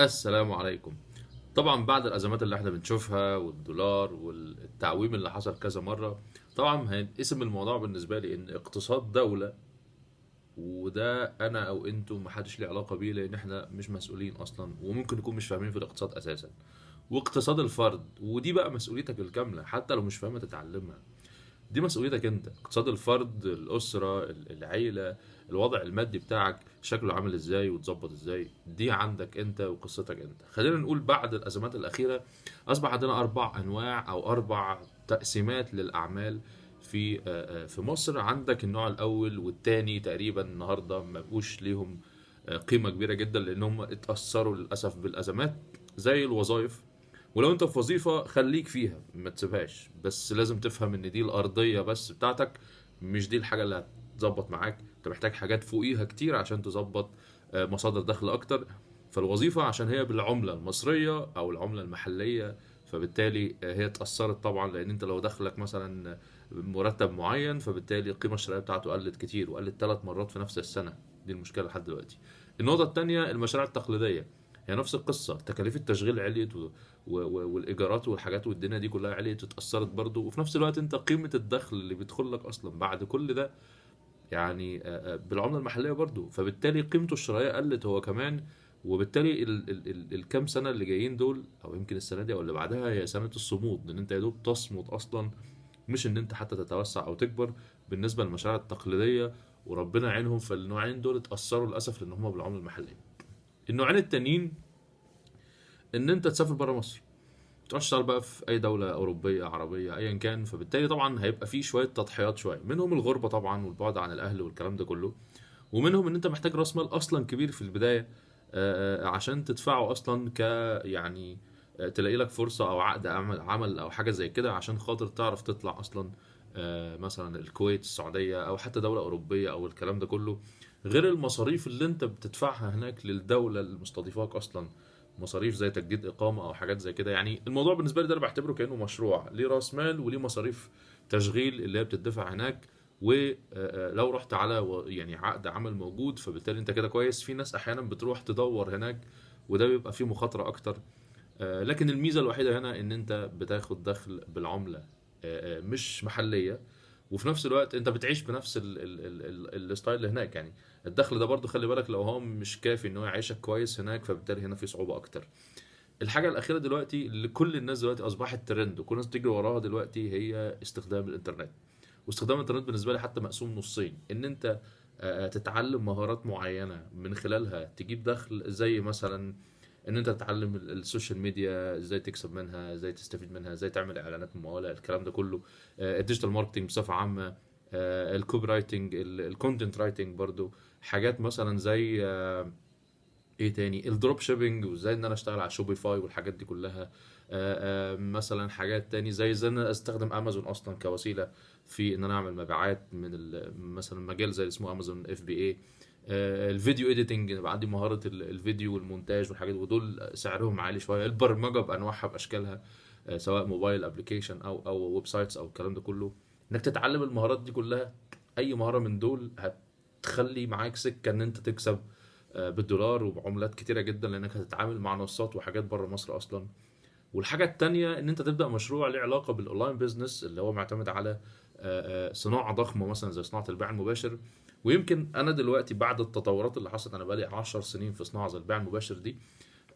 السلام عليكم. طبعا بعد الازمات اللي احنا بنشوفها والدولار والتعويم اللي حصل كذا مره، طبعا هينقسم الموضوع بالنسبة لي ان اقتصاد دولة، وده انا او انتم محدش ليه علاقة بيه لان احنا مش مسؤولين اصلا وممكن نكون مش فاهمين في الاقتصاد اساسا، واقتصاد الفرد، ودي بقى مسؤوليتك الكاملة حتى لو مش فاهمها تتعلمها، دي مسؤوليتك انت. اقتصاد الفرد، الاسرة، العيلة، الوضع المادي بتاعك شكله عامل ازاي وتظبط ازاي، دي عندك انت وقصتك انت. خلينا نقول بعد الازمات الاخيرة اصبح عندنا 4 انواع او 4 تقسيمات للاعمال في مصر. عندك النوع الاول والثاني تقريبا النهارده ما بقوش ليهم قيمة كبيرة جدا لانهم اتاثروا للاسف بالازمات، زي الوظائف. ولو انت في وظيفة خليك فيها ما تسيبهاش، بس لازم تفهم ان دي الارضية بس بتاعتك، مش دي الحاجة اللي هتظبط معاك. انت محتاج حاجات فوقيها كتير عشان تظبط مصادر دخل اكتر. فالوظيفه عشان هي بالعملة المصرية او العملة المحلية، فبالتالي هي اتاثرت طبعا، لان انت لو دخلك مثلا مرتب معين فبالتالي القيمة الشرائية بتاعته قلت كتير وقلت 3 مرات في نفس السنة. دي المشكلة لحد دلوقتي. النقطة الثانية المشاريع التقليدية، هي نفس القصة، تكاليف التشغيل عليت والايجارات والحاجات والدنيا دي كلها عليت واتاثرت برضو، وفي نفس الوقت انت قيمة الدخل اللي بيدخل لك اصلا بعد كل ده بالعملة المحلية برضو، فبالتالي قيمته الشرائية قلت هو كمان. وبالتالي الكام سنة اللي جايين دول او يمكن السنة دي او اللي بعدها هي سنة الصمود، لان انت يا دوب تصمد اصلا، مش ان انت حتى تتوسع او تكبر بالنسبة للمشاريع التقليدية. وربنا يعينهم، فالنوعين دول اتاثروا للاسف لان هم بالعملة المحلية. النوعين التانيين ان انت تسافر بره مصر، تروح تشتغل بقى في اي دولة اوروبية عربية ايا كان، فبالتالي طبعا هيبقى في شوية تضحيات، شوية منهم الغربة طبعا والبعد عن الاهل والكلام ده كله، ومنهم ان انت محتاج راس مال اصلا كبير في البداية عشان تدفعه اصلا ك يعني تلاقي لك فرصة او عقد عمل او حاجة زي كده عشان خاطر تعرف تطلع اصلا، مثلا الكويت، السعودية، او حتى دولة اوروبية او الكلام ده كله، غير المصاريف اللي انت بتدفعها هناك للدولة المستضيفاك اصلا، مصاريف زي تجديد اقامه او حاجات زي كده. يعني الموضوع بالنسبة لي ده انا بعتبره كانه مشروع ليه راس مال وليه مصاريف تشغيل اللي هي بتدفع هناك، ولو رحت على يعني عقد عمل موجود فبالتالي انت كده كويس. في ناس احيانا بتروح تدور هناك وده بيبقى فيه مخاطره اكتر، لكن الميزة الوحيدة هنا ان انت بتاخد دخل بالعملة مش محليه، وفي نفس الوقت انت بتعيش بنفس ال style اللي هناك. يعني الدخل ده برضو خلي بالك لو هو مش كافي ان هو يعيشك كويس هناك فبالتالي هنا في صعوبة اكتر. الحاجة الاخيرة دلوقتي اللي كل الناس دلوقتي اصبحت ترند وكل الناس بتجري وراها دلوقتي هي استخدام الانترنت. واستخدام الانترنت بالنسبة لي حتى مقسوم نصين، ان انت تتعلم مهارات معينة من خلالها تجيب دخل، زي مثلا ان انت تتعلم ال social media ازاي تكسب منها، ازاي تستفيد منها، ازاي تعمل اعلانات مموله، الكلام ده كله، ال digital marketing بصفة عامة، ال copywriting، ال content writing برضو، حاجات مثلا زي ايه تاني، ال drop shipping وازاي ان انا اشتغل على Shopify والحاجات دي كلها، مثلا حاجات تاني زي ازاي ان انا استخدم امازون اصلا كوسيلة في ان انا اعمل مبيعات من مثلا مجال زي اللي اسمه امازون FBA، ال video editing، يبقى عندي مهارة الفيديو والمونتاج والحاجات، ودول سعرهم عالي شوية، البرمجة بانواعها باشكالها، سواء mobile application او websites او الكلام ده كله. انك تتعلم المهارات دي كلها، اي مهارة من دول هتخلي معاك سكة ان انت تكسب بالدولار وبعملات كتيرة جدا، لانك هتتعامل مع منصات وحاجات بره مصر اصلا. والحاجة التانية ان انت تبدا مشروع ليه علاقة بال online business اللي هو معتمد على صناعة ضخمة مثلا زي صناعة البيع المباشر. ويمكن انا دلوقتي بعد التطورات اللي حصلت، انا بقالي 10 سنين في صناعة زي البيع المباشر دي،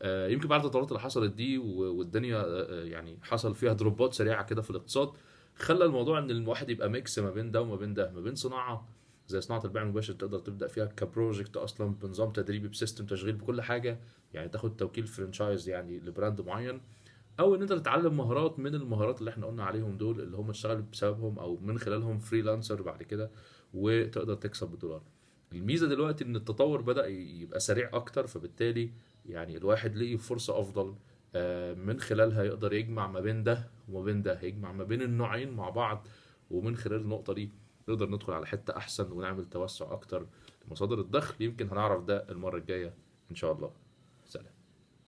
يمكن بعد التطورات اللي حصلت دي والدنيا يعني حصل فيها دروبات سريعة كده في الاقتصاد، خلى الموضوع ان الواحد يبقى mix ما بين ده وما بين ده، ما بين صناعة زي صناعة البيع المباشر تقدر تبدا فيها ك project اصلا بنظام تدريبي ب system تشغيل بكل حاجة، يعني تاخد توكيل franchise يعني ل brand معين، او ان انت تتعلم مهارات من المهارات اللي احنا قلنا عليهم دول اللي هم تشتغل بسببهم او من خلالهم freelancer بعد كده وتقدر تكسب بالدولار. الميزة دلوقتي ان التطور بدا يبقى سريع اكتر، فبالتالي يعني الواحد لقي فرصة افضل من خلالها يقدر يجمع ما بين ده وما بين ده، يجمع ما بين النوعين مع بعض، ومن خلال النقطة دي نقدر ندخل على حتة احسن ونعمل توسع اكتر لمصادر الدخل. يمكن هنعرف ده المرة الجاية ان شاء الله.